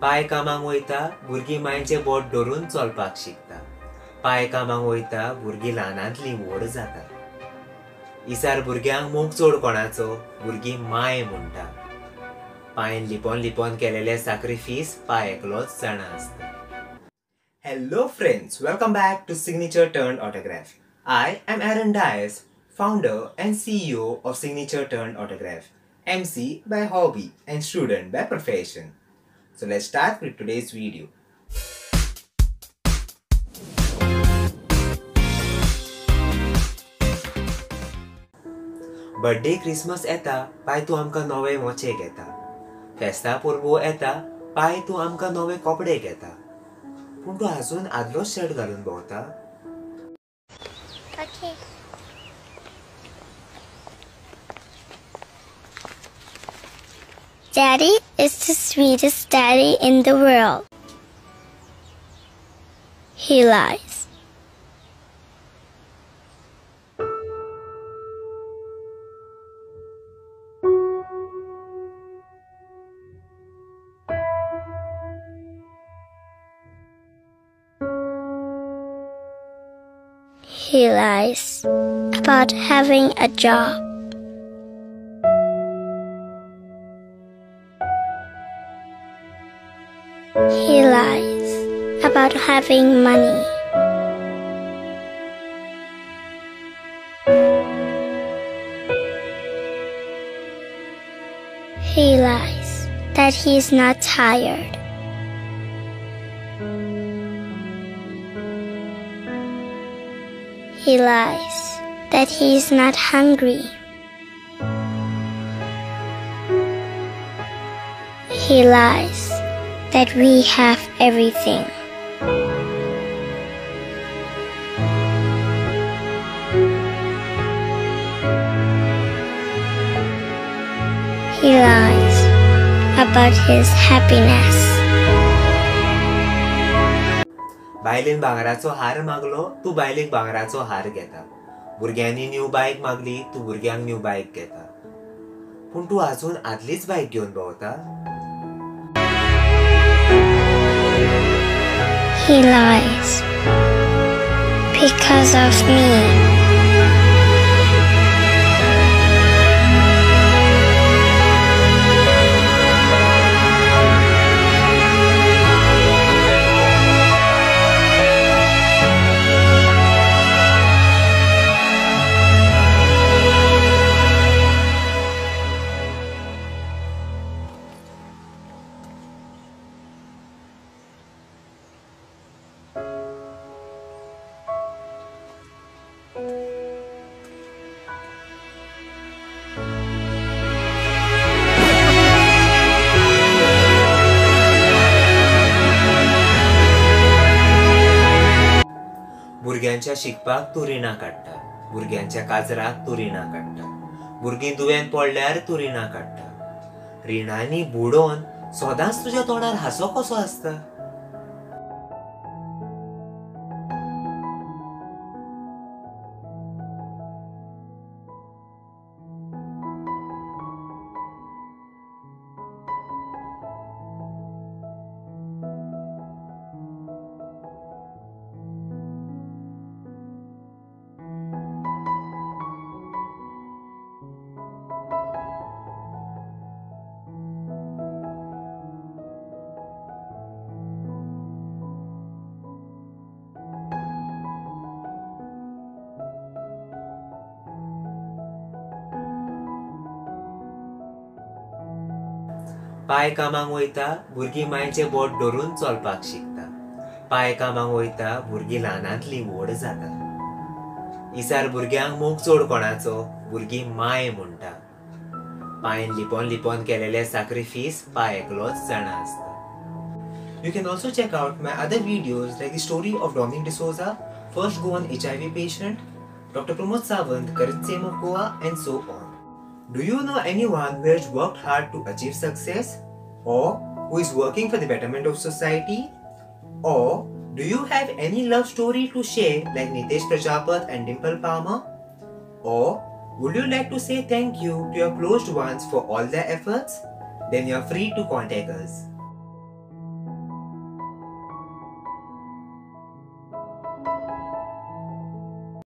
पाय कामाक वयता भुरगीं मायचें बोट धरून चलपाक शिकता. पाय कामाक वयता भुरगीं ल्हानांतलीं व्हड जाता. इसार भुरग्यांक मोग चड कोणाचो, भुरगीं माय म्हणटा. पायन लिपोन लिपोन केलेले साक्रिफीस पाय एकलोच जाणा आसता. Hello friends, welcome back to Signature Turned Autograph. I am Aaron Dias, founder and CEO of Signature Turned Autograph, MC by hobby and student by profession. So let's start with today's video. Birthday Christmas येता पाय तूं आमकां नवे मोचे घेता. फेस्ता परबो येता पाय तूं आमकां नवे कपडे घेता. पूण तूं आजून आदलोच शर्ट घालून भोंवता. Okay. Daddy is the sweetest daddy in the world. He lies. He lies about having a job. He lies about having money. He lies that he is not tired. He lies that he is not hungry. He lies that we have everything. He lies about his happiness. बायलेन भांगराचो हार मागलो, तूं बायलेक भांगराचो हार घेता. भुरग्यांनी new बायक मागली, तूं भुरग्यांक न्यू बायक घेता. पूण तूं आजून आदलीच बायक घेवन भोंवता. He lies because of me. भुरग्यांच्या शिकपाक तूं रिणां काडटा. भुरग्यांच्या काजराक तूं रिणां काडटा. भुरगीं दुयेंत पडल्यार तूं रिणां काडटा. रिणांनी बुडोवन सदांच तुज्या तोंडार हांसो कसो आसता? पाय कामाक वयता भुरगीं मायचें बोट धरून चलपाक शिकता. पाय कामाक वयता भुरगीं ल्हानांतलीं व्हड जाता. इसार भुरग्यांक मोग चड कोणाचो, भुरगीं माय म्हणटा. पायन लिपोन लिपोन केलेले साक्रिफीस पाय एकलोच जाणा आसता. You can also check out my other videos like the story of Dominic D'Souza, first Goan HIV patient, Dr. Pramod Sawant, current CM of Goa, and so on. Do you know anyone who has worked hard to achieve success, or who is working for the betterment of society? Or do you have any love story to share like Nitesh Prajapat and Dimple Palmer? Or would you like to say thank you to your close ones for all their efforts? Then you are free to contact us.